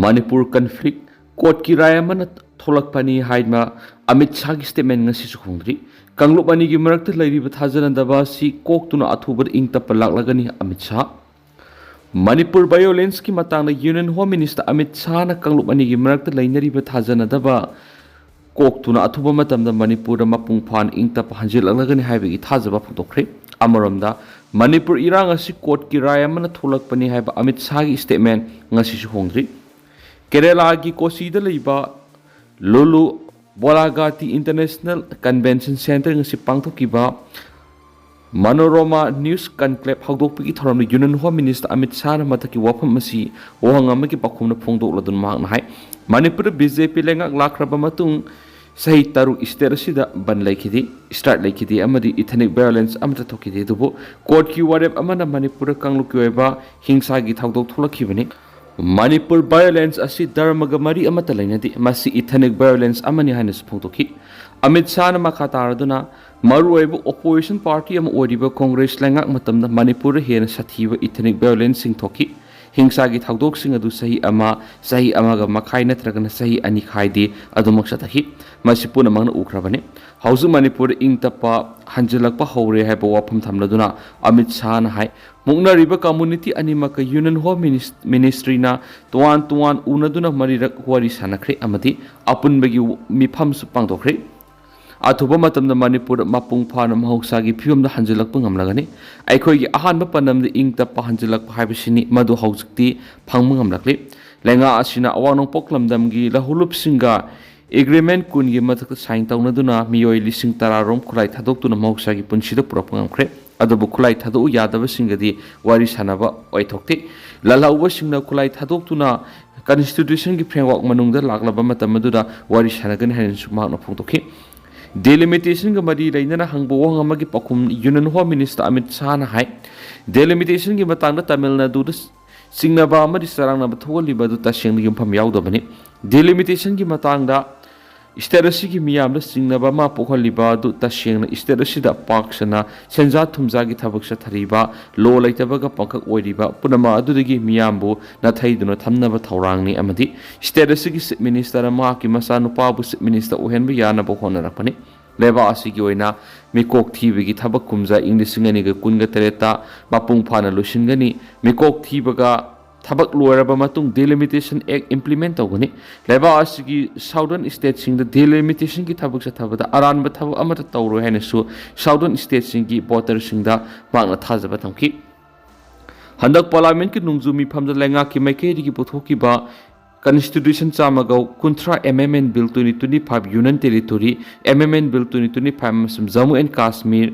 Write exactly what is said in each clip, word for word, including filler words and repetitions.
Manipur conflict ꯀꯣꯔꯠꯀꯤ ꯔꯥꯏ ꯑꯃꯅ ꯊꯣꯛꯂꯛꯄꯅꯤ ꯍꯥꯏꯕ ꯑꯃꯤꯠ ꯁꯥꯒꯤ ꯁ꯭ꯇꯦꯠꯃꯦꯟ ꯉꯁꯤꯁꯨ ꯍꯣꯡꯗ꯭ꯔꯤ꯫ ꯀꯥꯡꯂꯨꯞ ꯑꯅꯤꯒꯤ ꯃꯔꯛꯇ ꯂꯩꯔꯤꯕ ꯊꯥꯖꯅꯗꯕ ꯑꯁꯤ ꯀꯣꯛꯇꯨꯅ ꯑꯊꯨꯕꯗ ꯏꯪ ꯇꯞꯄ ꯂꯥꯛꯂꯒꯅꯤ ꯑꯃꯤꯠ ꯁꯥ꯫ ꯃꯅꯤꯄꯨꯔ ꯚꯥꯏꯑꯣꯂꯦꯟꯁꯀꯤ ꯃꯇꯥꯡꯗ ꯌꯨꯅꯤꯌꯟ ꯍꯣꯝ ꯃꯤꯅꯤꯁꯇꯔ ꯑꯃꯤꯠ ꯁꯥꯅ ꯀꯥꯡꯂꯨꯞ ꯑꯅꯤꯒꯤ ꯃꯔꯛꯇ ꯂꯩꯅꯔꯤꯕ ꯊꯥꯖꯅꯗꯕ ꯀꯣꯛꯇꯨꯅ ꯑꯊꯨꯕ ꯃꯇꯝꯗ ꯃꯅꯤꯄꯨꯔꯗ ꯃꯄꯨꯡ ꯐꯥꯅ ꯏꯪ ꯇꯞꯄ ꯍꯟꯖꯤꯜꯂꯛꯂꯒꯅꯤ ꯍꯥꯏꯕꯒꯤ ꯊꯥꯖꯕ ꯐꯣꯡꯗꯣꯛꯈ꯭ꯔꯦ꯫ ꯑꯃꯔꯣꯝꯗ, ꯃꯅꯤꯄꯨꯔ ꯏꯔꯥꯡ ꯑꯁꯤ ꯀꯣꯔꯠꯀꯤ ꯔꯥꯏ ꯑꯃꯅ ꯊꯣꯛꯂꯛꯄꯅꯤ ꯍꯥꯏꯕ ꯑꯃꯤꯠ ꯁꯥꯒꯤ ꯁ꯭ꯇꯦꯠꯃꯦꯟ ꯉꯁꯤꯁꯨ ꯍꯣꯡꯗ꯭ꯔꯤ꯫ ꯀꯦꯔꯦꯂꯥꯒꯤ ꯀꯣꯆꯤꯗ ꯂꯩꯕ ꯂꯨꯂꯨ ꯕꯣꯂꯥꯒꯥꯇꯤ ꯏꯟꯇꯔꯅꯦꯁꯅꯦꯜ ꯀꯟꯚꯦꯟꯁꯟ ꯁꯦꯟꯇꯔ ꯉꯁꯤ ꯄꯥꯡꯊꯣꯛꯈꯤꯕ ꯃꯅꯣꯔꯣꯃꯥ ꯅ꯭ꯌꯨꯁ ꯀꯟꯀ꯭ꯂꯦꯞ ꯍꯧꯗꯣꯛꯄꯒꯤ ꯊꯧꯔꯝꯗ ꯌꯨꯅꯤꯌꯟ ꯍꯣꯝ ꯃꯤꯅꯤꯁꯇꯔ ꯑꯃꯤꯠ ꯁꯥꯍꯅ ꯃꯊꯛꯀꯤ ꯋꯥꯐꯝ ꯑꯁꯤ ꯋꯥꯍꯪ ꯑꯃꯒꯤ ꯄꯥꯎꯈꯨꯝꯅ ꯐꯣꯡꯗꯣꯛꯂꯗꯨꯅ ꯃꯍꯥꯛꯅ ꯍꯥꯏ, ꯃꯅꯤꯄꯨꯔꯗ ꯕꯤ ꯖꯦ ꯄꯤ ꯂꯩꯉꯥꯛ ꯂꯥꯛꯈ꯭ꯔꯕ ꯃꯇꯨꯡ ꯆꯍꯤ ꯇꯔꯨꯛ ꯁ꯭ꯇꯦꯠ ꯑꯁꯤꯗ ꯕꯟ ꯂꯩꯈꯤꯗꯦ, ꯁ꯭ꯇ꯭ꯔꯥꯏꯛ ꯂꯩꯈꯤꯗꯦ ꯑꯃꯗꯤ ꯏꯊꯅꯤꯛ ꯚꯥꯏꯑꯣꯂꯦꯟꯁ ꯑꯃꯠꯇ ꯊꯣꯛꯈꯤꯗꯦ꯫ ꯑꯗꯨꯕꯨ ꯀꯣꯔꯠꯀꯤ ꯋꯥꯔꯦꯞ ꯑꯃꯅ ꯃꯅꯤꯄꯨꯔꯗ ꯀꯥꯡꯂꯨꯞꯀꯤ ꯑꯣꯏꯕ ꯍꯤꯡꯁꯥꯒꯤ ꯊꯧꯗꯣꯛ ꯊꯣꯛꯂꯛꯈꯤꯕꯅꯤ꯫ ꯃꯅꯤꯄꯨꯔ ꯚꯥꯏꯑꯣꯂꯦꯟꯁ ꯑꯁꯤ ꯙꯔꯃꯒ ꯃꯔꯤ ꯑꯃꯠꯇ ꯂꯩꯅꯗꯦ, ꯃꯁꯤ ꯏꯊꯅꯤꯛ ꯚꯥꯏꯑꯣꯂꯦꯟꯁ ꯑꯃꯅꯤ ꯍꯥꯏꯅꯁꯨ ꯐꯣꯡꯗꯣꯛꯈꯤ꯫ ꯑꯃꯤꯠ ꯁꯥꯍꯅ ꯃꯈꯥ ꯇꯥꯔꯗꯨꯅ, ꯃꯔꯨꯑꯣꯏꯕ ꯑꯣꯄꯣꯖꯤꯁꯟ ꯄꯥꯔꯇꯤ ꯑꯃ ꯑꯣꯏꯔꯤꯕ ꯀꯣꯡꯒ꯭ꯔꯦꯁ ꯂꯩꯉꯥꯛ ꯃꯇꯝꯗ ꯃꯅꯤꯄꯨꯔꯗ ꯍꯦꯟꯅ ꯁꯥꯊꯤꯕ ꯏꯊꯅꯤꯛ ꯚꯥꯏꯑꯣꯂꯦꯟꯁꯁꯤꯡ ꯊꯣꯛꯈꯤ꯫ ꯍꯤꯡꯁꯥꯒꯤ ꯊꯧꯗꯣꯛꯁꯤꯡ ꯑꯗꯨ ꯆꯍꯤ ꯑꯃ, ꯆꯍꯤ ꯑꯃꯒ ꯃꯈꯥꯏ ꯅꯠꯇ꯭ꯔꯒꯅ ꯆꯍꯤ ꯑꯅꯤ ꯈꯥꯏꯗꯦ ꯑꯗꯨꯃꯛ ꯆꯠꯊꯈꯤ꯫ ꯃꯁꯤ ꯄꯨꯝꯅꯃꯛꯅ ꯎꯈ꯭ꯔꯕꯅꯤ꯫ ꯍꯧꯖꯤꯛ ꯃꯅꯤꯄꯨꯔꯗ ꯏꯪ ꯇꯞꯄ ꯍꯟꯖꯤꯜꯂꯛꯄ ꯍꯧꯔꯦ ꯍꯥꯏꯕ ꯋꯥꯐꯝ ꯊꯝꯂꯗꯨꯅ ꯑꯃꯤꯠ ꯁꯥꯍꯅ ꯍꯥꯏ, ꯃꯨꯛꯅꯔꯤꯕ ꯀꯝꯃꯨꯅꯤꯇꯤ ꯑꯅꯤꯃꯛꯀ ꯌꯨꯅꯤꯌꯟ ꯍꯣꯝ ꯃꯤꯅꯤꯁ-, ꯃꯤꯅꯤꯁꯇ꯭ꯔꯤꯅ ꯇꯣꯉꯥꯟ ꯇꯣꯉꯥꯟ ꯎꯅꯗꯨꯅ ꯃꯔꯤꯔꯛ ꯋꯥꯔꯤ ꯁꯥꯟꯅꯈ꯭ꯔꯦ ꯑꯃꯗꯤ ꯑꯄꯨꯟꯕꯒꯤ ꯃꯤꯐꯝꯁꯨ ꯄꯥꯡꯊꯣꯛꯈ꯭ꯔꯦ꯫ ꯑꯊꯨꯕ ꯃꯇꯝꯗ ꯃꯅꯤꯄꯨꯔꯗ ꯃꯄꯨꯡ ꯐꯥꯅ ꯃꯍꯧꯁꯥꯒꯤ ꯐꯤꯕꯝꯗ ꯍꯟꯖꯤꯜꯂꯛꯄ ꯉꯝꯂꯒꯅꯤ꯫ ꯑꯩꯈꯣꯏꯒꯤ ꯑꯍꯥꯟꯕ ꯄꯥꯟꯗꯝꯗꯤ ꯏꯪ ꯇꯞꯄ ꯍꯟꯖꯤꯜꯂꯛꯄ ꯍꯥꯏꯕꯁꯤꯅꯤ, ꯃꯗꯨ ꯍꯧꯖꯤꯛꯇꯤ ꯐꯪꯕ ꯉꯝꯂꯛꯂꯤ꯫ ꯂꯩꯉꯥꯛ ꯑꯁꯤꯅ ꯑꯋꯥꯡ ꯅꯣꯡꯄꯣꯛ ꯂꯝꯗꯝꯒꯤ ꯂꯧꯍꯧꯂꯨꯞꯁꯤꯡꯒ ꯑꯦꯒ꯭ꯔꯤꯃꯦꯟ ꯀꯨꯟꯒꯤ ꯃꯊꯛꯇ ꯁꯥꯏꯟ ꯇꯧꯅꯗꯨꯅ ꯃꯤꯑꯣꯏ ꯂꯤꯁꯤꯡ ꯇꯔꯥ ꯔꯣꯝ ꯈꯨꯠꯂꯥꯏ ꯊꯥꯗꯣꯛꯇꯨꯅ ꯃꯍꯧꯁꯥꯒꯤ ꯄꯨꯟꯁꯤꯗ ꯄꯨꯔꯛꯄ ꯉꯝꯈ꯭ꯔꯦ꯫ ꯑꯗꯨꯕꯨ ꯈꯨꯠꯂꯥꯏ ꯊꯥꯗꯣꯛꯎ ꯌꯥꯗꯕꯁꯤꯡꯒꯗꯤ ꯋꯥꯔꯤ ꯁꯥꯟꯅꯕ ꯑꯣꯏꯊꯣꯛꯇꯦ꯫ ꯂꯥꯜꯍꯧꯕꯁꯤꯡꯅ ꯈꯨꯠꯂꯥꯏ ꯊꯥꯗꯣꯛꯇꯨꯅ ꯀꯟꯁꯇꯤꯇ꯭ꯌꯨꯁꯟꯒꯤ ꯐ꯭ꯔꯦꯝꯋꯥꯔꯛ ꯃꯅꯨꯡꯗ ꯂꯥꯛꯂꯕ ꯃꯇꯝ ꯑꯗꯨꯗ ꯋꯥꯔꯤ ꯁꯥꯟꯅꯒꯅꯤ ꯍꯥꯏꯅꯁꯨ ꯃꯍꯥꯛꯅ ꯐꯣꯡꯗꯣꯛꯈꯤ꯫ ꯗꯤꯂꯤꯃꯤꯇꯦꯁꯟꯒ ꯃꯔꯤ ꯂꯩꯅꯅ ꯍꯪꯕ ꯋꯥꯍꯪ ꯑꯃꯒꯤ ꯄꯥꯎꯈꯨꯝ ꯌꯨꯅꯤꯌꯟ ꯍꯣꯝ ꯃꯤꯅꯤꯁꯇꯔ ꯑꯃꯤꯠ ꯁꯥꯍꯅ ꯍꯥꯏ, ꯗꯤꯂꯤꯃꯤꯇꯦꯁꯟꯒꯤ ꯃꯇꯥꯡꯗ ꯇꯥꯃꯤꯜ ꯅꯥꯗꯨꯗ ꯆꯤꯡꯅꯕ ꯑꯃꯗꯤ ꯆꯔꯥꯡꯅꯕ ꯊꯣꯛꯍꯜꯂꯤꯕ ꯑꯗꯨ ꯇꯁꯦꯡꯅ ꯌꯨꯝꯐꯝ ꯌꯥꯎꯗꯕꯅꯤ꯫ ꯗꯤꯂꯤꯃꯤꯇꯦꯁꯟꯒꯤ ꯃꯇꯥꯡꯗ ꯁ꯭ꯇꯦꯠ ꯑꯁꯤꯒꯤ ꯃꯤꯌꯥꯝꯗ ꯆꯤꯡꯅꯕ ꯑꯃ ꯄꯣꯛꯍꯜꯂꯤꯕ ꯑꯗꯨ ꯇꯁꯦꯡꯅ ꯁ꯭ꯇꯦꯠ ꯑꯁꯤꯗ ꯄꯥꯛ ꯁꯟꯅ ꯁꯦꯟꯖꯥ ꯊꯨꯝꯖꯥꯒꯤ ꯊꯕꯛ ꯆꯠꯊꯔꯤꯕ, ꯂꯣ ꯂꯩꯇꯕꯒ ꯄꯥꯡꯈꯛ ꯑꯣꯏꯔꯤꯕ ꯄꯨꯝꯅꯃꯛ ꯑꯗꯨꯗꯒꯤ ꯃꯤꯌꯥꯝꯕꯨ ꯅꯥꯊꯩꯗꯨꯅ ꯊꯝꯅꯕ ꯊꯧꯔꯥꯡꯅꯤ ꯑꯃꯗꯤ ꯁ꯭ꯇꯦꯠ ꯑꯁꯤꯒꯤ ꯆꯤꯐ ꯃꯤꯅꯤꯁꯇꯔꯅ ꯃꯍꯥꯛꯀꯤ ꯃꯆꯥꯅꯨꯄꯥꯕꯨ ꯆꯤꯐ ꯃꯤꯅꯤꯁꯇꯔ ꯑꯣꯏꯍꯟꯕ ꯌꯥꯅꯕ ꯍꯣꯠꯅꯔꯛꯄꯅꯤ꯫ ꯂꯩꯕꯥꯛ ꯑꯁꯤꯒꯤ ꯑꯣꯏꯅ ꯃꯤꯀꯣꯛ ꯊꯤꯕꯒꯤ ꯊꯕꯛ ꯀꯨꯝꯖꯥ ꯏꯪ ꯂꯤꯁꯤꯡ ꯑꯅꯤꯒ ꯀꯨꯟꯒ ꯇꯔꯦꯠꯇ ꯃꯄꯨꯡ ꯐꯥꯅ ꯂꯣꯏꯁꯤꯟꯒꯅꯤ꯫ ꯃꯤꯀꯣꯛ ꯊꯤꯕꯒ ꯊꯕꯛ ꯂꯣꯏꯔꯕ ꯃꯇꯨꯡ Delimitation Act implement ꯇꯧꯒꯅꯤ꯫ ꯂꯩꯕꯥꯛ ꯑꯁꯤꯒꯤ southern stateꯁꯤꯡꯗ delimitationꯒꯤ ꯊꯕꯛ ꯆꯠꯊꯕꯗ ꯑꯔꯥꯟꯕ ꯊꯕꯛ ꯑꯃꯠꯇ ꯇꯧꯔꯣꯏ ꯍꯥꯏꯅꯁꯨ southern stateꯁꯤꯡꯒꯤ voterꯁꯤꯡꯗ ꯃꯍꯥꯛꯅ ꯊꯥꯖꯕ ꯊꯝꯈꯤ꯫ ꯍꯟꯗꯛ Parliamentꯀꯤ ꯅꯣꯡꯖꯨ ꯃꯤꯐꯝꯗ ꯂꯩꯉꯥꯛꯀꯤ ꯃꯥꯏꯀꯩꯗꯒꯤ ꯄꯨꯊꯣꯛꯈꯤꯕ Constitution ꯆꯥꯝꯃꯒ ꯀꯨꯟꯊ꯭ꯔꯥ Amendment Bill twenty twenty-five, Union Territory Amendment Bill twenty twenty-five ꯑꯃꯁꯨꯡ Jammu and Kashmir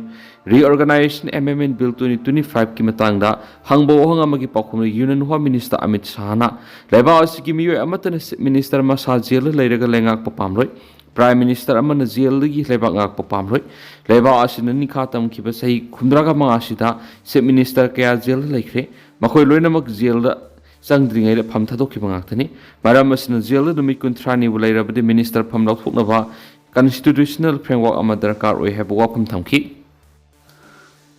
Reorganization Amendment Bill twenty twenty-fiveꯀꯤ ꯃꯇꯥꯡꯗ ꯍꯪꯕ ꯋꯥꯍꯪ ꯑꯃꯒꯤ ꯄꯥꯎꯈꯨꯝꯗ Union Home Minister ꯑꯃꯤꯠ ꯁꯥꯍꯅ ꯂꯩꯕꯥꯛ ꯑꯁꯤꯒꯤ ꯃꯤꯑꯣꯏ ꯑꯃꯠꯇꯅ Chief Minister ꯃꯁꯥ ꯖꯦꯜꯗ ꯂꯩꯔꯒ ꯂꯩꯉꯥꯛꯄ ꯄꯥꯝꯂꯣꯏ꯫ Prime Minister ꯑꯃꯅ ꯖꯦꯜꯗꯒꯤ ꯂꯩꯕꯥꯛ ꯉꯥꯛꯄ ꯄꯥꯝꯂꯣꯏ꯫ ꯂꯩꯕꯥꯛ ꯑꯁꯤꯅ ꯅꯤꯡꯈꯥ ꯇꯝꯈꯤꯕ ꯆꯍꯤ ꯍꯨꯝꯗ꯭ꯔꯥꯒ ꯃꯉꯥ ꯑꯁꯤꯗ Chief Minister ꯀꯌꯥ ꯖꯦꯜꯗ ꯂꯩꯈ꯭ꯔꯦ꯫ ꯃꯈꯣꯏ ꯂꯣꯏꯅꯃꯛ ꯖꯦꯜꯗ ꯆꯪꯗ꯭ꯔꯤꯉꯩꯗ ꯐꯝ ꯊꯥꯗꯣꯛꯈꯤꯕ ꯉꯥꯛꯇꯅꯤ꯫ ꯃꯔꯝ ꯑꯁꯤꯅ ꯖꯦꯜꯗ ꯅꯨꯃꯤꯠ ꯀꯨꯟꯊ꯭ꯔꯥꯅꯤꯕꯨ ꯂꯩꯔꯕꯗꯤ Minister ꯐꯝ ꯂꯧꯊꯣꯛꯅꯕ Constitutional framework ꯑꯃ ꯗꯔꯀꯥꯔ ꯑꯣꯏ ꯍꯥꯏꯕ ꯋꯥꯐꯝ ꯊꯝꯈꯤ꯫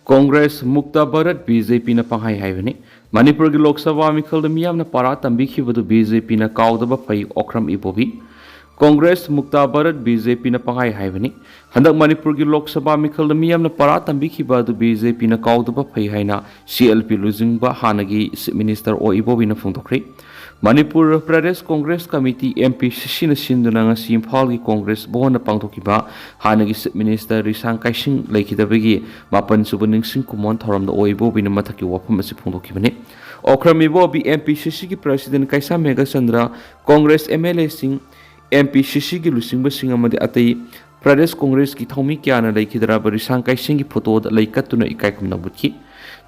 ꯀꯣꯡꯒ꯭ꯔꯦꯁ ꯃꯨꯛꯇ ꯚꯥꯔꯠ, BJPꯅ ꯄꯪꯍꯥꯏ ꯍꯥꯏꯕꯅꯤ꯫ ꯃꯅꯤꯄꯨꯔꯒꯤ ꯂꯣꯛ ꯁꯚꯥ ꯃꯤꯈꯜꯗ ꯃꯤꯌꯥꯝꯅ ꯄꯥꯔꯥ ꯇꯝꯕꯤꯈꯤꯕꯗꯨ BJPꯅ ꯀꯥꯎꯗꯕ ꯐꯩ, ꯑꯣꯀ꯭ꯔꯝ ꯏꯕꯣꯕꯤ꯫ ꯀꯣꯡꯒ꯭ꯔꯦꯁ ꯃꯨꯛꯇ ꯚꯥꯔꯠ, BJPꯅ ꯄꯪꯍꯥꯏ ꯍꯥꯏꯕꯅꯤ꯫ ꯍꯟꯗꯛ ꯃꯅꯤꯄꯨꯔꯒꯤ ꯂꯣꯛ ꯁꯚꯥ ꯃꯤꯈꯜꯗ ꯃꯤꯌꯥꯝꯅ ꯄꯥꯔꯥ ꯇꯝꯕꯤꯈꯤꯕ ꯑꯗꯨ BJPꯅ ꯀꯥꯎꯗꯕ ꯐꯩ ꯍꯥꯏꯅ CLP ꯂꯨꯆꯤꯡꯕ ꯍꯥꯟꯅꯒꯤ Chief Minister ꯑꯣ ꯏꯕꯣꯕꯤꯅ ꯐꯣꯡꯗꯣꯛꯈ꯭ꯔꯦ꯫ ꯃꯅꯤꯄꯨꯔ ꯄ꯭ꯔꯗꯦꯁ ꯀꯣꯡꯒ꯭ꯔꯦꯁ ꯀꯃꯤꯇꯤ, MPCCꯅ ꯁꯤꯟꯗꯨꯅ ꯉꯁꯤ ꯏꯝꯐꯥꯜꯒꯤ ꯀꯣꯡꯒ꯭ꯔꯦꯁ ꯚꯋꯟꯗ ꯄꯥꯡꯊꯣꯛꯈꯤꯕ ꯍꯥꯟꯅꯒꯤ Chief Minister ꯔꯤꯁꯥꯡ ꯀꯥꯏꯁꯤꯡ ꯂꯩꯈꯤꯗꯕꯒꯤ ꯃꯥꯄꯟ ꯁꯨꯕ ꯅꯤꯡꯁꯤꯡ ꯈꯨꯃꯣꯟ ꯊꯧꯔꯝꯗ ꯑꯣ ꯏꯕꯣꯕꯤꯅ ꯃꯊꯛꯀꯤ ꯋꯥꯐꯝ ꯑꯁꯤ ꯐꯣꯡꯗꯣꯛꯈꯤꯕꯅꯤ꯫ ꯑꯣꯀ꯭ꯔꯝ ꯏꯕꯣꯕꯤ, MPCCꯒꯤ President ꯀꯩꯁꯥꯝ ꯃꯦꯘꯆꯟꯗ꯭ꯔ, ꯀꯣꯡꯒ꯭ꯔꯦꯁ MLAꯁꯤꯡ, MPCCꯒꯤ ꯂꯨꯆꯤꯡꯕꯁꯤꯡ ꯑꯃꯗꯤ ꯑꯇꯩ ꯄ꯭ꯔꯗꯦꯁ ꯀꯣꯡꯒ꯭ꯔꯦꯁꯀꯤ ꯊꯧꯃꯤ ꯀꯌꯥꯅ ꯂꯩꯈꯤꯗ꯭ꯔꯕ ꯔꯤꯁꯥꯡ ꯀꯥꯏꯁꯤꯡꯒꯤ ꯐꯣꯇꯣꯗ ꯂꯩ ꯀꯠꯇꯨꯅ ꯏꯀꯥꯏ ꯈꯨꯝꯅꯕ ꯎꯠꯈꯤ꯫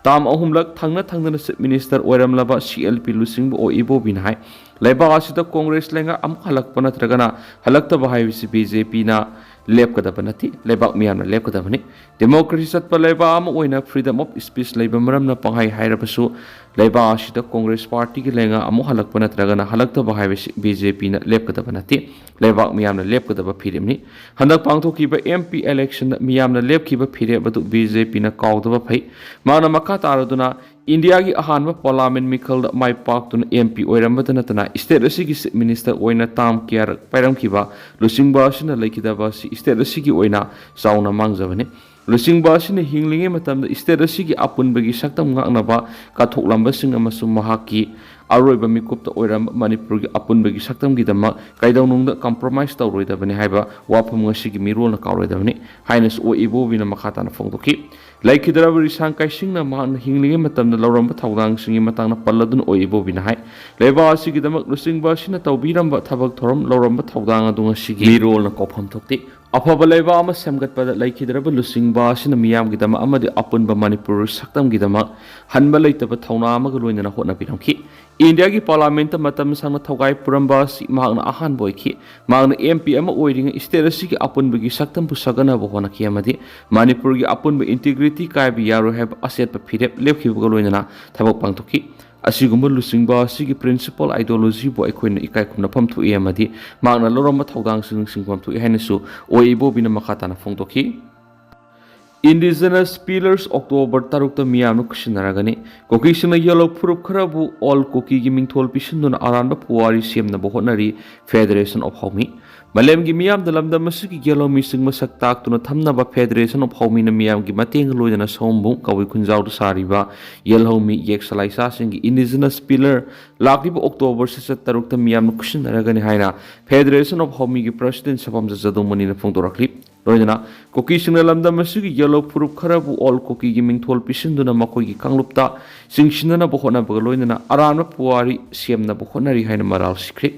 ꯇꯥꯝ ꯑꯍꯨꯝꯂꯛ ꯊꯪꯅ ꯊꯪꯅꯅ Chief Minister ꯑꯣꯏꯔꯝꯂꯕ CLP ꯂꯨꯆꯤꯡꯕ ꯑꯣ ꯏꯕꯣꯕꯤꯅ ꯍꯥꯏ, ꯂꯩꯕꯥꯛ ꯑꯁꯤꯗ ꯀꯣꯡꯒ꯭ꯔꯦꯁ ꯂꯩꯉꯥꯛ ꯑꯃꯨꯛ ꯍꯜꯂꯛꯄ ꯅꯠꯇ꯭ꯔꯒꯅ ꯍꯜꯂꯛꯇꯕ ꯍꯥꯏꯕꯁꯤ BJPꯅ ꯂꯦꯞꯀꯗꯕ ꯅꯠꯇꯦ, ꯂꯩꯕꯥꯛ ꯃꯤꯌꯥꯝꯅ ꯂꯦꯞꯀꯗꯕꯅꯤ꯫ Democracy ꯆꯠꯄ ꯂꯩꯕꯥꯛ ꯑꯃ ꯑꯣꯏꯅ freedom of speech ꯂꯩꯕ ꯃꯔꯝꯅ ꯄꯪꯍꯥꯏ ꯍꯥꯏꯔꯕꯁꯨ ꯂꯩꯕꯥꯛ ꯑꯁꯤꯗ ꯀꯣꯡꯒ꯭ꯔꯦꯁ ꯄꯥꯔꯇꯤꯒꯤ ꯂꯩꯉꯥꯛ ꯑꯃꯨꯛ ꯍꯜꯂꯛꯄ ꯅꯠꯇ꯭ꯔꯒꯅ ꯍꯜꯂꯛꯇꯕ ꯍꯥꯏꯕꯁꯤ ꯕꯤ ꯖꯦ ꯄꯤꯅ ꯂꯦꯞꯀꯗꯕ ꯅꯠꯇꯦ꯫ ꯂꯩꯕꯥꯛ ꯃꯤꯌꯥꯝꯅ ꯂꯦꯞꯀꯗꯕ ꯐꯤꯔꯦꯞꯅꯤ꯫ ꯍꯟꯗꯛ ꯄꯥꯡꯊꯣꯛꯈꯤꯕ ꯑꯦꯝ ꯄꯤ ꯏꯂꯦꯛꯁꯟꯗ ꯃꯤꯌꯥꯝꯅ ꯂꯦꯞꯈꯤꯕ ꯐꯤꯔꯦꯞ ꯑꯗꯨ ꯕꯤ ꯖꯦ ꯄꯤꯅ ꯀꯥꯎꯗꯕ ꯐꯩ꯫ ꯃꯍꯥꯛꯅ ꯃꯈꯥ ꯇꯥꯔꯗꯨꯅ ꯏꯟꯗꯤꯌꯥꯒꯤ ꯑꯍꯥꯟꯕ ꯄꯥꯔꯂꯥꯃꯦꯟ ꯃꯤꯈꯜꯗ ꯃꯥꯏ ꯄꯥꯛꯇꯨꯅ ꯑꯦꯝ ꯄꯤ ꯑꯣꯏꯔꯝꯕꯇ ꯅꯠꯇꯅ ꯁ꯭ꯇꯦꯠ ꯑꯁꯤꯒꯤ ꯆꯤꯐ ꯃꯤꯅꯤꯁꯇꯔ ꯑꯣꯏꯅ ꯇꯥꯝ ꯀꯌꯥꯔꯛ ꯄꯥꯏꯔꯝꯈꯤꯕ ꯂꯨꯆꯤꯡꯕ ꯑꯁꯤꯅ ꯂꯩꯈꯤꯗꯕ ꯑꯁꯤ ꯁ꯭ꯇꯦꯠ ꯑꯁꯤꯒꯤ ꯑꯣꯏꯅ ꯆꯥꯎꯅ ꯃꯥꯡꯖꯕꯅꯤ꯫ ꯂꯨꯆꯤꯡꯕ ꯑꯁꯤꯅ ꯍꯤꯡꯂꯤꯉꯩ ꯃꯇꯝꯗ ꯁ꯭ꯇꯦꯠ ꯑꯁꯤꯒꯤ ꯑꯄꯨꯟꯕꯒꯤ ꯁꯛꯇꯝ ꯉꯥꯛꯅꯕ ꯀꯠꯊꯣꯛꯂꯝꯕꯁꯤꯡ ꯑꯃꯁꯨꯡ ꯃꯍꯥꯛꯀꯤ ꯑꯔꯣꯏꯕ ꯃꯤꯀꯨꯞꯇ ꯑꯣꯏꯔꯝꯕ ꯃꯅꯤꯄꯨꯔꯒꯤ ꯑꯄꯨꯟꯕꯒꯤ ꯁꯛꯇꯝꯒꯤꯗꯃꯛ ꯀꯩꯗꯧꯅꯨꯡꯗ ꯀꯝꯄ꯭ꯔꯣꯃꯥꯏꯁ ꯇꯧꯔꯣꯏꯗꯕꯅꯤ ꯍꯥꯏꯕ ꯋꯥꯐꯝ ꯉꯁꯤꯒꯤ ꯃꯤꯔꯣꯜꯅ ꯀꯥꯎꯔꯣꯏꯗꯕꯅꯤ ꯍꯥꯏꯅꯁꯨ ꯑꯣꯏ ꯏꯕꯣꯕꯤꯅ ꯃꯈꯥ ꯇꯥꯅ ꯐꯣꯡꯗꯣꯛꯈꯤ꯫ ꯂꯩꯈꯤꯗ꯭ꯔꯕ ꯔꯤꯁꯥꯡ ꯀꯥꯏꯁꯤꯡꯅ ꯃꯍꯥꯛꯅ ꯍꯤꯡꯂꯤꯉꯩ ꯃꯇꯝꯗ ꯂꯧꯔꯝꯕ ꯊꯧꯗꯥꯡꯁꯤꯡꯒꯤ ꯃꯇꯥꯡꯗ ꯄꯜꯂꯗꯨꯅ ꯑꯣꯏ ꯏꯕꯣꯕꯤꯅ ꯍꯥꯏ, ꯂꯩꯕꯥꯛ ꯑꯁꯤꯒꯤꯗꯃꯛ ꯂꯨꯆꯤꯡꯕ ꯑꯁꯤꯅ ꯇꯧꯕꯤꯔꯝꯕ ꯊꯕꯛ ꯊꯧꯔꯝ, ꯂꯧꯔꯝꯕ ꯊꯧꯗꯥꯡ ꯑꯗꯨ ꯉꯁꯤꯒꯤ ꯃꯤꯔꯣꯜꯅ ꯀꯥꯎꯐꯝ ꯊꯣꯛꯇꯦ꯫ ꯑꯐꯕ ꯂꯩꯕꯥꯛ ꯑꯃ ꯁꯦꯝꯒꯠꯄꯗ ꯂꯩꯈꯤꯗ꯭ꯔꯕ ꯂꯨꯆꯤꯡꯕ ꯑꯁꯤꯅ ꯃꯤꯌꯥꯝꯒꯤꯗꯃꯛ ꯑꯃꯗꯤ ꯑꯄꯨꯟꯕ ꯃꯅꯤꯄꯨꯔ ꯁꯛꯇꯝꯒꯤꯗꯃꯛ ꯍꯟꯕ ꯂꯩꯇꯕ ꯊꯧꯅꯥ ꯑꯃꯒ ꯂꯣꯏꯅꯅ ꯍꯣꯠꯅꯕꯤꯔꯝꯈꯤ꯫ ꯏꯟꯗꯤꯌꯥꯒꯤ ꯄꯥꯔꯂꯥꯃꯦꯟꯇ ꯃꯇꯝ ꯁꯥꯡꯅ ꯊꯧꯒꯥꯏ ꯄꯨꯔꯝꯕ ꯑꯁꯤ ꯃꯍꯥꯛꯅ ꯑꯍꯥꯟꯕ ꯑꯣꯏꯈꯤ꯫ ꯃꯍꯥꯛꯅ ꯑꯦꯝ ꯄꯤ ꯑꯃ ꯑꯣꯏꯔꯤꯉꯩ ꯁ꯭ꯇꯦꯠ ꯑꯁꯤꯒꯤ ꯑꯄꯨꯟꯕꯒꯤ ꯁꯛꯇꯝꯕꯨ ꯁꯥꯒꯠꯅꯕ ꯍꯣꯠꯅꯈꯤ ꯑꯃꯗꯤ ꯃꯅꯤꯄꯨꯔꯒꯤ ꯑꯄꯨꯟꯕ ꯏꯟꯇꯤꯒ꯭ꯔꯤꯇꯤ ꯀꯥꯏꯕ ꯌꯥꯔꯣꯏ ꯍꯥꯏꯕ ꯑꯆꯦꯠꯄ ꯐꯤꯔꯦꯞ ꯂꯦꯞꯈꯤꯕꯒ ꯂꯣꯏꯅꯅ ꯊꯕꯛ ꯄꯥꯡꯊꯣꯛꯈꯤ꯫ ꯑꯁꯤꯒꯨꯝꯕ ꯂꯨꯆꯤꯡꯕ ꯑꯁꯤꯒꯤ ꯄ꯭ꯔꯤꯟꯁꯤꯄꯜ ꯑꯥꯏꯗꯤꯌꯣꯂꯣꯖꯤꯕꯨ ꯑꯩꯈꯣꯏꯅ ꯏꯀꯥꯏ ꯈꯨꯝꯅꯐꯝ ꯊꯣꯛꯏ ꯑꯃꯗꯤ ꯃꯍꯥꯛꯅ ꯂꯧꯔꯝꯕ ꯊꯧꯗꯥꯡꯁꯤꯡ ꯅꯤꯡꯁꯤꯡꯐꯝ ꯊꯣꯛꯏ ꯍꯥꯏꯅꯁꯨ ꯑꯣꯏ ꯏꯕꯣꯕꯤꯅ ꯃꯈꯥ ꯇꯥꯅ ꯐꯣꯡꯗꯣꯛꯈꯤ꯫ Indigenous Pillars October ꯇꯔꯨꯛꯇ ꯃꯤꯌꯥꯝꯅ ꯈꯨꯠꯁꯤꯟꯅꯔꯒꯅꯤ꯫ ꯀꯨꯀꯤꯁꯤꯡꯅ ꯌꯦꯜꯍꯧ ꯐꯨꯔꯨꯞ ꯈꯔꯕꯨ ꯑꯣꯜ ꯀꯨꯀꯤꯒꯤ ꯃꯤꯡꯊꯣꯜ ꯄꯤꯁꯤꯟꯗꯨꯅ ꯑꯔꯥꯟꯕ ꯄꯨꯋꯥꯔꯤ ꯁꯦꯝꯅꯕ ꯍꯣꯠꯅꯔꯤ꯫ Federation of Haomee. ꯃꯥꯂꯦꯝꯒꯤ ꯃꯤꯌꯥꯝꯗ ꯂꯝꯗꯝ ꯑꯁꯤꯒꯤ ꯌꯦꯜꯍꯧꯃꯤꯁꯤꯡ ꯃꯁꯛ ꯇꯥꯛꯇꯨꯅ ꯊꯝꯅꯕ ꯐꯦꯗꯔꯦꯁꯟ ꯑꯣꯐ ꯍꯥꯎꯃꯤꯅ ꯃꯤꯌꯥꯝꯒꯤ ꯃꯇꯦꯡꯒ ꯂꯣꯏꯅꯅ ꯁꯑꯣꯝꯕꯨꯡ ꯀꯕꯨꯏ ꯈꯨꯟꯖꯥꯎꯗ ꯁꯥꯔꯤꯕ ꯌꯦꯜꯍꯧꯃꯤ ꯌꯦꯛꯁꯂꯥꯏꯁꯥꯁꯤꯡꯒꯤ Indigenous Pillar ꯂꯥꯛꯂꯤꯕ ꯑꯣꯛꯇꯣꯕꯔ ꯁꯤꯁꯠ ꯇꯔꯨꯛꯇ ꯃꯤꯌꯥꯝꯅ ꯈꯨꯠꯁꯤꯟꯅꯔꯒꯅꯤ ꯍꯥꯏꯅ ꯐꯦꯗꯔꯦꯁꯟ ꯑꯣꯐ ꯍꯥꯎꯃꯤꯒꯤ ꯄ꯭ꯔꯁꯤꯗꯦꯟ ꯁꯄꯥꯝꯖ ꯖꯗꯧꯃꯅꯤꯅ ꯐꯣꯡꯗꯣꯔꯛꯂꯤ꯫ ꯂꯣꯏꯅꯅ ꯀꯨꯀꯤꯁꯤꯡꯅ ꯂꯝꯗꯝ ꯑꯁꯤꯒꯤ ꯌꯦꯜꯍꯧ ꯐꯨꯔꯨꯞ ꯈꯔꯕꯨ ꯑꯣꯜ ꯀꯨꯀꯤꯒꯤ ꯃꯤꯡꯊꯣꯜ ꯄꯤꯁꯤꯟꯗꯨꯅ ꯃꯈꯣꯏꯒꯤ ꯀꯥꯡꯂꯨꯞꯇ ꯆꯤꯡꯁꯤꯟꯅꯅꯕ ꯍꯣꯠꯅꯕꯒ ꯂꯣꯏꯅꯅ ꯑꯔꯥꯟꯕ ꯄꯨꯋꯥꯔꯤ ꯁꯦꯝꯅꯕ ꯍꯣꯠꯅꯔꯤ ꯍꯥꯏꯅ ꯃꯔꯥꯜ ꯁꯤꯈ꯭ꯔꯦ꯫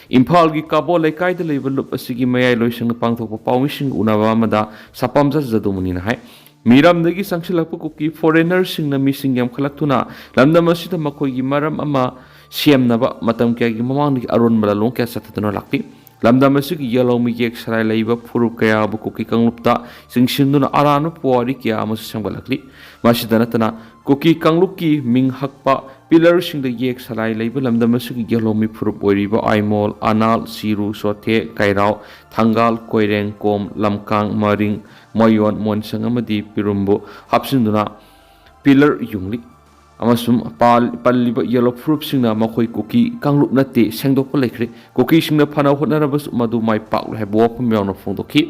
ꯏꯝꯐꯥꯜꯒꯤ ꯀꯥꯕꯣ ꯂꯩꯀꯥꯏꯗ ꯂꯩꯕ ꯂꯨꯞ ꯑꯁꯤꯒꯤ ꯃꯌꯥꯏ ꯂꯣꯏꯁꯪꯗ ꯄꯥꯡꯊꯣꯛꯄ ꯄꯥꯎꯃꯤꯁꯤꯡꯒ ꯎꯅꯕ ꯑꯃꯗ ꯁꯄꯥꯝꯖ ꯖꯗꯧꯃꯅꯤꯅ ꯍꯥꯏ, ꯃꯤꯔꯝꯗꯒꯤ ꯆꯪꯁꯤꯜꯂꯛꯄ ꯀꯨꯀꯤ ꯐꯣꯔꯦꯅꯔꯁꯤꯡꯅ ꯃꯤꯁꯤꯡ ꯌꯥꯝꯈꯠꯂꯛꯇꯨꯅ ꯂꯝꯗꯝ ꯑꯁꯤꯗ ꯃꯈꯣꯏꯒꯤ ꯃꯔꯝ ꯑꯃ ꯁꯦꯝꯅꯕ ꯃꯇꯝ ꯀꯌꯥꯒꯤ ꯃꯃꯥꯡꯗꯒꯤ ꯑꯔꯣꯟꯕ ꯂꯥꯂꯣꯡ ꯀꯌꯥ ꯆꯠꯊꯗꯨꯅ ꯂꯥꯛꯂꯤ꯫ ꯂꯝꯗꯝ ꯑꯁꯤꯒꯤ ꯌꯦꯜꯍꯧꯃꯤ ꯌꯦꯛ ꯁꯂꯥꯏ ꯂꯩꯕ ꯐꯨꯔꯨꯞ ꯀꯌꯥꯕꯨ ꯀꯨꯀꯤ ꯀꯥꯡꯂꯨꯞꯇ ꯆꯤꯡꯁꯤꯟꯗꯨꯅ ꯑꯔꯥꯟꯕ ꯄꯨꯋꯥꯔꯤ ꯀꯌꯥ ꯑꯃꯁꯨ ꯁꯦꯝꯒꯠꯂꯛꯂꯤ꯫ ꯃꯁꯤꯗ ꯅꯠꯇꯅ ꯀꯨꯀꯤ ꯀꯥꯡꯂꯨꯞꯀꯤ ꯃꯤꯡ ꯍꯛꯄ ꯄꯤꯂꯔꯁꯤꯡꯗ ꯌꯦꯛ ꯁꯂꯥꯏ ꯂꯩꯕ ꯂꯝꯗꯝ ꯑꯁꯤꯒꯤ ꯌꯦꯜꯍꯧꯃꯤ ꯐꯨꯔꯨꯞ ꯑꯣꯏꯔꯤꯕ ꯑꯥꯏꯃꯣꯜ, ꯑꯅꯥꯜ, ꯁꯤꯔꯨ, ꯆꯣꯊꯦ, ꯀꯩꯔꯥꯎ, ꯊꯪꯒꯥꯜ, ꯀꯣꯏꯔꯦꯡ, ꯀꯣꯝ, ꯂꯝꯀꯥꯡ, ꯃꯔꯤꯡ, ꯃꯌꯣꯟ, ꯃꯣꯟꯁꯪ ꯑꯃꯗꯤ ꯄꯤꯔꯨꯝꯕꯨ ꯍꯥꯞꯆꯤꯟꯗꯨꯅ ꯄꯤꯂꯔ ꯌꯨꯡꯂꯤ꯫ ꯑꯃꯁꯨꯡ ꯄꯥꯜ-, ꯄꯜꯂꯤꯕ ꯌꯦꯜꯍꯧ ꯐꯨꯔꯨꯞꯁꯤꯡꯅ ꯃꯈꯣꯏ ꯀꯨꯀꯤ ꯀꯥꯡꯂꯨꯞ ꯅꯠꯇꯦ ꯁꯦꯡꯗꯣꯛꯄ ꯂꯩꯈ꯭ꯔꯦ꯫ ꯀꯨꯀꯤꯁꯤꯡꯅ ꯐꯅ ꯍꯣꯠꯅꯔꯕꯁꯨ ꯃꯗꯨ ꯃꯥꯏ ꯄꯥꯛꯂꯣꯏ ꯍꯥꯏꯕ ꯋꯥꯐꯝ ꯌꯥꯎꯅ ꯐꯣꯡꯗꯣꯛꯈꯤ꯫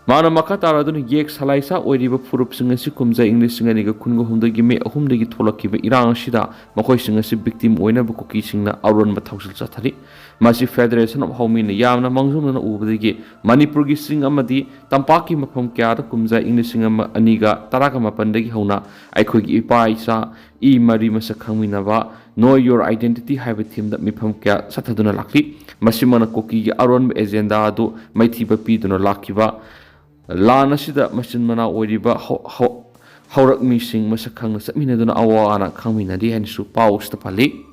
ꯃꯥꯅ ꯃꯈꯥ ꯇꯥꯔꯗꯨꯅ ꯌꯦꯛ ꯁꯂꯥꯏꯁꯥ ꯑꯣꯏꯔꯤꯕ ꯐꯨꯔꯨꯞꯁꯤꯡ ꯑꯁꯤ ꯀꯨꯝꯖꯥ ꯏꯪ ꯂꯤꯁꯤꯡ ꯑꯅꯤꯒ ꯀꯨꯟꯒ ꯍꯨꯝꯗꯣꯏꯒꯤ ꯃꯦ ꯑꯍꯨꯝꯗꯒꯤ ꯊꯣꯛꯂꯛꯈꯤꯕ ꯏꯔꯥꯡ ꯑꯁꯤꯗ ꯃꯈꯣꯏꯁꯤꯡ ꯑꯁꯤ victim ꯑꯣꯏꯅꯕ ꯀꯨꯀꯤꯁꯤꯡꯅ ꯑꯔꯣꯟꯕ ꯊꯧꯁꯤꯜ ꯆꯠꯊꯔꯤ꯫ ꯃꯁꯤ Federation of ꯍꯧꯃꯤꯅ ꯌꯥꯝꯅ ꯃꯥꯡꯖꯧꯅꯅ ꯎꯕꯗꯒꯤ ꯃꯅꯤꯄꯨꯔꯒꯤ ꯆꯤꯡ ꯑꯃꯗꯤ ꯇꯝꯄꯥꯛꯀꯤ ꯃꯐꯝ ꯀꯌꯥꯗ ꯀꯨꯝꯖꯥ ꯏꯪ ꯂꯤꯁꯤꯡ ꯑꯃ ꯑꯅꯤꯒ ꯇꯔꯥꯒ ꯃꯥꯄꯟꯗꯒꯤ ꯍꯧꯅ ꯑꯩꯈꯣꯏꯒꯤ ꯏꯄꯥ ꯏꯆꯥ ꯏ ꯃꯔꯤ ꯃꯁꯛ ꯈꯪꯃꯤꯟꯅꯕ Know Your Identity ꯍꯥꯏꯕ themeꯗ ꯃꯤꯐꯝ ꯀꯌꯥ ꯆꯠꯊꯗꯨꯅ ꯂꯥꯛꯂꯤ꯫ ꯃꯁꯤꯃꯛꯅ ꯀꯨꯀꯤꯒꯤ ꯑꯔꯣꯟꯕ agenda ꯑꯗꯨ ꯃꯥꯏꯊꯤꯕ ꯄꯤꯗꯨꯅ ꯂꯥꯛꯈꯤꯕ ꯂꯥꯟ ꯑꯁꯤꯗ ꯃꯆꯤꯟ ꯃꯅꯥꯎ ꯑꯣꯏꯔꯤꯕ ꯍꯧ-, ꯍꯧ-, ꯍꯧꯔꯛꯃꯤꯁꯤꯡ ꯃꯁꯛ ꯈꯪꯅ ꯆꯠꯃꯤꯟꯅꯗꯨꯅ ꯑꯋꯥ ꯑꯅꯥ ꯈꯪꯃꯤꯟꯅꯔꯤ ꯍꯥꯏꯅꯁꯨ ꯄꯥꯎ ꯑꯁꯤꯗ ꯄꯜꯂꯤ꯫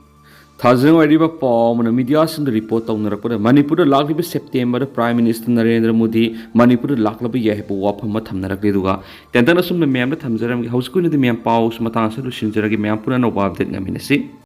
ꯊꯥꯖꯅꯤꯡꯉꯥꯏ ꯑꯣꯏꯔꯤꯕ ꯄꯥꯎ ꯑꯃꯅ media ꯁꯤꯡꯗ report ꯇꯧꯅꯔꯛꯄꯗ ꯃꯅꯤꯄꯨꯔꯗ ꯂꯥꯛꯂꯤꯕ September ꯗ Prime Minister ꯅꯔꯦꯟꯗ꯭ꯔ ꯃꯣꯗꯤ ꯃꯅꯤꯄꯨꯔꯗ ꯂꯥꯛꯂꯕ ꯌꯥꯏ ꯍꯥꯏꯕ ꯋꯥꯐꯝ ꯑꯃ ꯊꯝꯅꯔꯛꯂꯤ꯫ ꯑꯗꯨꯒ ꯇꯦꯟꯇꯛꯅ ꯑꯁꯨꯝꯅ ꯃꯌꯥꯝꯗ ꯊꯝꯖꯔꯝꯒꯦ꯫ ꯍꯧꯖꯤꯛꯀꯤ ꯑꯣꯏꯅꯗꯤ ꯃꯌꯥꯝ ꯄꯥꯎꯁꯨ ꯃꯇꯥꯡ ꯑꯁꯤꯗ ꯂꯣꯏꯁꯤꯟꯖꯔꯒꯦ꯫ ꯃꯌꯥꯝ ꯄꯨꯟꯅ ꯑꯅꯧꯕ update ꯉꯥꯏꯃꯤꯟꯅꯁꯤ꯫